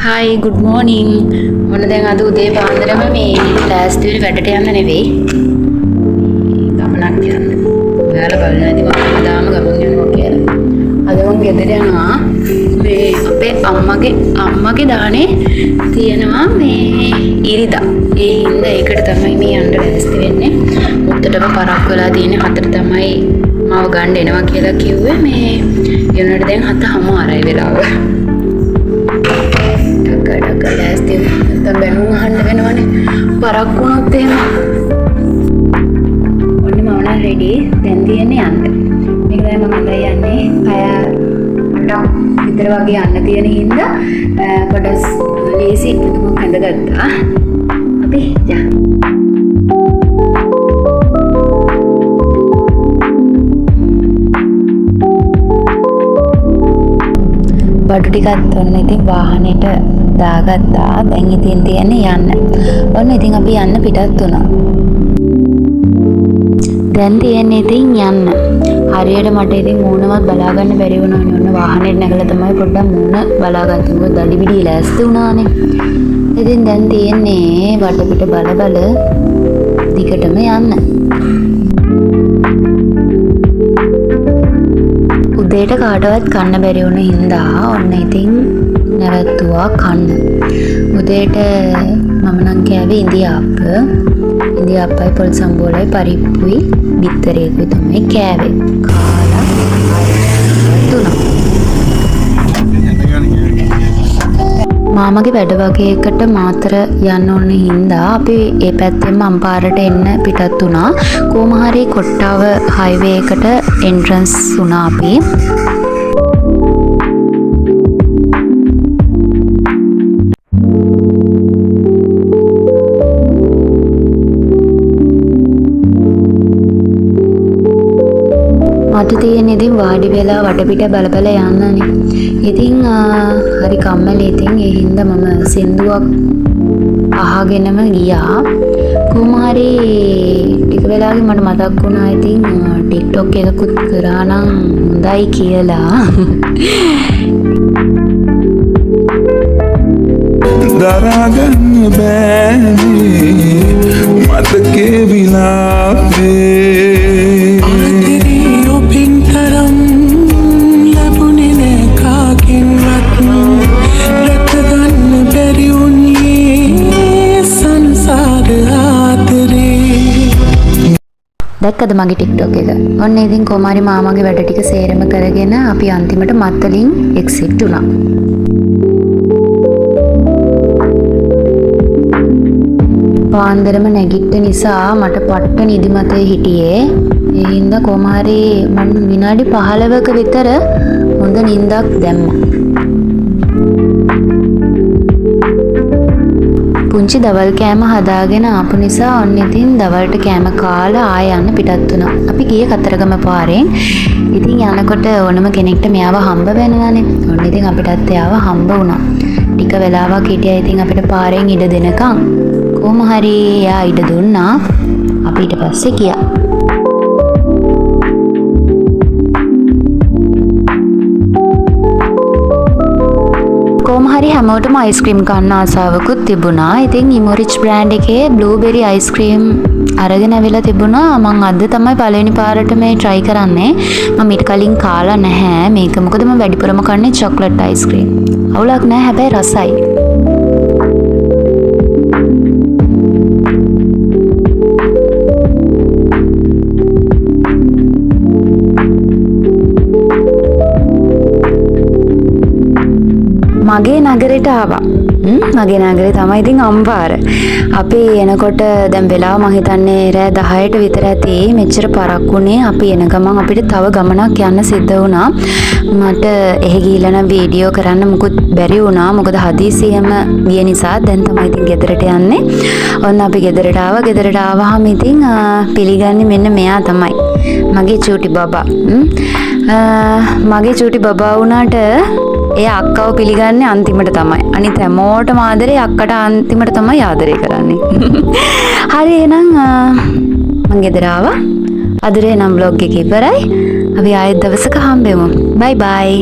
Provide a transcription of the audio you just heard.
Hi, good morning. ඔන්න දැන් අද උදේ පාන්දරම මේ ලෑස්ති වෙන වැඩට යන්න නෙවෙයි. ගමනක් යන්න. ඔයාලා බලනවා ඇති මම හැමදාම ගමන් යනවා කියලා. අද මං ගෙදර යනවා. මේ අපේ අම්මගේ දානේ තියෙනවා මේ ඉරිදා. ඒ හින්දා ඒකට තමයි මේ යන්න ලෑස්ති වෙන්නේ. මුත්තටම පරක් වෙලා තියෙන හතර තමයි මාව ගන්න එනවා කියලා කිව්වේ. මේ ඒ වුණාට දැන් 7:30යි වෙලාව. ටක ලෑස්ති වුණා. නැත්තම් බැනුම් අහන්න වෙනවනේ. පරක් වුණොත් එහෙම. ඔන්න මම නම් රෙඩි. දැන් තියෙන්නේ යන්න. මේක දැන් මම අඳයි යන්නේ. පැය 8ක් විතර වගේ යන්න තියෙන හින්දා පොඩක් ලේසි මම ඇඳගත්තා. අපි යන්න. බඩු ටිකත් ඔන්න ඉතින් වාහනේට දාගත්තා. දැන් ඉතින් තියෙන්නේ යන්න. ඔන්න ඉතින් අපි යන්න පිටත් වුණා. දැන් තියෙන්නේ ඉතින් යන්න. හරියට මට ඉතින් මූණවත් බලා ගන්න බැරි වුණානේ. ඔන්න වාහනේට නැගලා තමයි පොඩ්ඩක් මූණ බලාගත්තේ. මොකද දඩි බිඩි ලෑස්ති වුණානේ. ඉතින් දැන් තියෙන්නේ වටපිට බල බල දිගටම යන්න. උදේට කාටවත් කන්න බැරි වුණ හින්දා ඔන්න ඉතින් නැවැත්තුවා කන්න. උදේට මම නම් කෑවේ ඉඳිආප්ප. ඉඳිආප්පයි පොල් සම්බෝලයි පරිප්පුයි බිත්තරේකුයි තමයි කෑවේ. කාලා තුනක්. මාමගේ වැඩ වගේකට මාතර යන්න ඕන හින්දා අපි ඒ පැත්තෙන්ම අම්පාරට එන්න පිටත් වුණා. කොහොම හරි කොට්ටාව හයිවේ එකට එන්ට්‍රන්ස් වුණා අපි. මට තියෙන ඉතින් වාඩි වෙලා වටපිට බල බල යන්නනේ. ඉතින් හරි කම්මැලි. ඉතින් ඒ හින්දා මම සින්දුවක් අහගෙනම ගියා. කොහොම හරි ටික වෙලාවකින් මට මතක් වුණා ඉතින් TikTok එකකුත් කරා නම් හොඳයි කියලා. දරාගන්න බෑනේ මතකේ විලාපේ. ආදරේ ඔබෙන් තරම් ලැබුණේ නෑ කාගෙන්වත්. රැකගන්න බැරි වුණේ සංසාර ආදරේ. දැක්කද මගේ TikTok එක? ඔන්න ඉතින් කොමාරි මාමගේ වැඩ ටික සේරම කරගෙන අපි අන්තිමට මත්තලින් එක්සිට් වුණා. පාන්දරම නැගිට්ට නිසා මට පට්ට නිදිමතේ හිටියේ. ඒ හින්දා කොමාරි මං විනාඩි 15ක විතර හොඳ නිින්දක් දැම්මා. පුංචි දවල් කෑම හදාගෙන ආපු නිසා ඔන්න ඉතින් දවල්ට කෑම කාලා ආයෙ යන්න පිටත් වුණා. අපි ගියේ කතරගම පාරෙන්. ඉතින් යනකොට ඕනම කෙනෙක්ට මෙයාව හම්බ වෙනවානේ. ඔන්න ඉතින් අපිටත් එයාව හම්බ වුණා. ටික වෙලාවක් හිටියා ඉතින් අපිට පාරෙන් ඉඩ දෙනකන්. කොහොම හරි එයා ඉඩ දුන්නා. අපි ඊට පස්සේ ගියා. කොහොම හරි හැමෝටම අයිස්ක්‍රීම් කන්න ආසාවකුත් තිබුණා. ඉතින් ඉමොරිච් බ්‍රෑන්ඩ් එකේ බ්ලූබෙරි අයිස්ක්‍රීම් අරගෙන ඇවිල්ලා තිබුණා. මං අද තමයි පළවෙනි පාරට මේ try කරන්නේ. මම ඊට කලින් කාලා නැහැ මේක. මොකද මම වැඩිපුරම කන්නේ චොක්ලට් අයිස්ක්‍රීම්. අවුලක් නෑ, හැබැයි රසයි. මගේ නගරෙට ආවා. මගේ නගරේ තමයි ඉතින් අම්පාර. අපි එනකොට දැන් වෙලාව මං හිතන්නේ රෑ 10ට විතර ඇති. මෙච්චර පරක්කු වුණේ. අපි එන ගමන් අපිට තව ගමනක් යන්න සිද්ධ වුණා. මට එහෙ ගිහිල්ලා නම් වීඩියෝ කරන්න මුකුත් බැරි වුණා. මොකද හදිසියෙම ගිය නිසා. දැන් තමයි ඉතින් ගෙදරට යන්නේ. ඔන්න අපි ගෙදරට ආවා. ගෙදරට ආවහම ඉතින් පිළිගන්නේ මෙන්න මෙයා තමයි. මගේ චූටි බබා. මගේ චූටි බබා වුණාට එයා අක්කව පිළිගන්නේ අන්තිමට තමයි. අනිත් හැමෝටම ආදරේ අක්කට අන්තිමට තමයි ආදරේ කරන්නේ. හරි එහෙනම් මං ගෙදර ආවා. අදට එහෙනම් ව්ලොග් එක ඉවරයි. අපි ආයෙත් දවසක හම්බෙමු. බයි බයි.